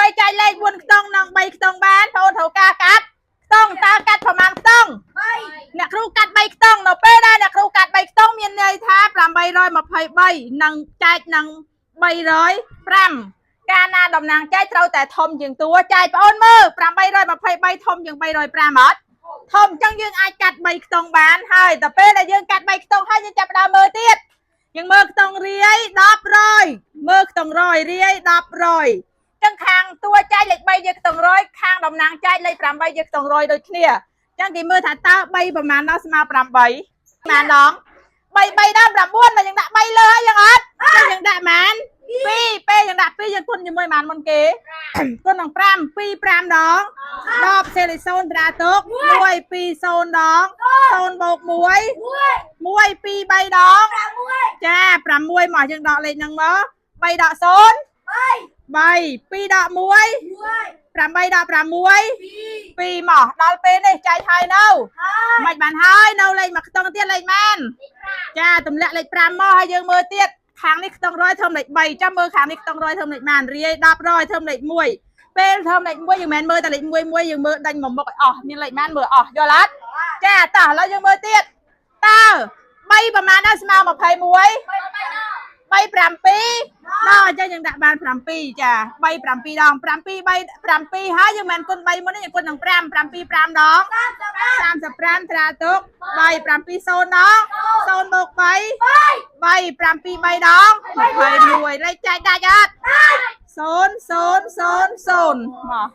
ដើម្បីចែកលេខ4ខ្ទង់និង3ខ្ទង់បានបងអូនត្រូវការកាត់ខ្ទង់តើកាត់ប្រមាណខ្ទង់អ្នកគ្រូកាត់3ខ្ទង់នៅពេលដែលអ្នកគ្រូកាត់3ខ្ទង់មានន័យថា823និងចែកនឹង305កាលណាតំណាងចែកត្រូវតែធំជាងតួចែកបងអូនមើល823ធំជាង305អត់ធំអញ្ចឹងយើងអាចកាត់3ខ្ទង់បានហើយតែពេលដែលយើងកាត់3ខ្ទង់ហើយយើងចាប់ផ្ដើមមើលទៀតយើងមើលខ្ទង់រាយ10រយមើលខ្ទង់រយរាយ10រយចឹងខាងតួចែកលេខ3យើងខ្ទង់រយខាងតំណាងចែកលេខ8យើងខ្ទង់រយដូចគ្នាចឹងគេមើលថាតើ3ប្រមាណដល់ស្មើ8ប្រមាណដង3 3ដល់9មកយើងដាក់3លើហើយយើងអត់ចឹងយើងដាក់ប៉ុន្មាន2ពេលយើងដាក់2យើងគុណជាមួយប៉ុន្មានមុនគេគុណនឹង5 2 5ដង10សេលេខ0ត្រាទុក1 2 0ដង0បូក1 1 2 3ដងចា6មកយើងដកលេខហ្នឹងមក3ដក0 3 2ដក1 8ដក6 2មកដល់ពេលនេះចែកហើយនៅមិនបានហើយនៅលេខមួយខ្ទង់ទៀតលេខម៉ានចាទម្លាក់លេខ5មកហើយយើងមើលទៀតខាងនេះខ្ទង់រយធំលេខ3ចាំមើលខាងនេះខ្ទង់រយធំលេខម៉ានរាយ10រយធំលេខ1ពេលធំលេខ1យើងមិនមែនមើលតែលេខ1 1យើងមើលដេញមកមុខឲ្យអស់មានលេខម៉ានមើលអស់យល់អត់ចាតោះឥឡូវយើងមើលទៀតតើ3ប្រមាណដល់ស្មើ21 3 7ដល់អញ្ចឹងយើងដាក់បាន7ចា3 7ដង7 3 7ហើយយើងមិនគុណ3មុននេះយើងគុណនឹង5 7 5ដង35ត្រាទុក3 7 0ដង0បូក3 3 7 3ដង21លេខចែកដាច់អត់0 0 0 0មក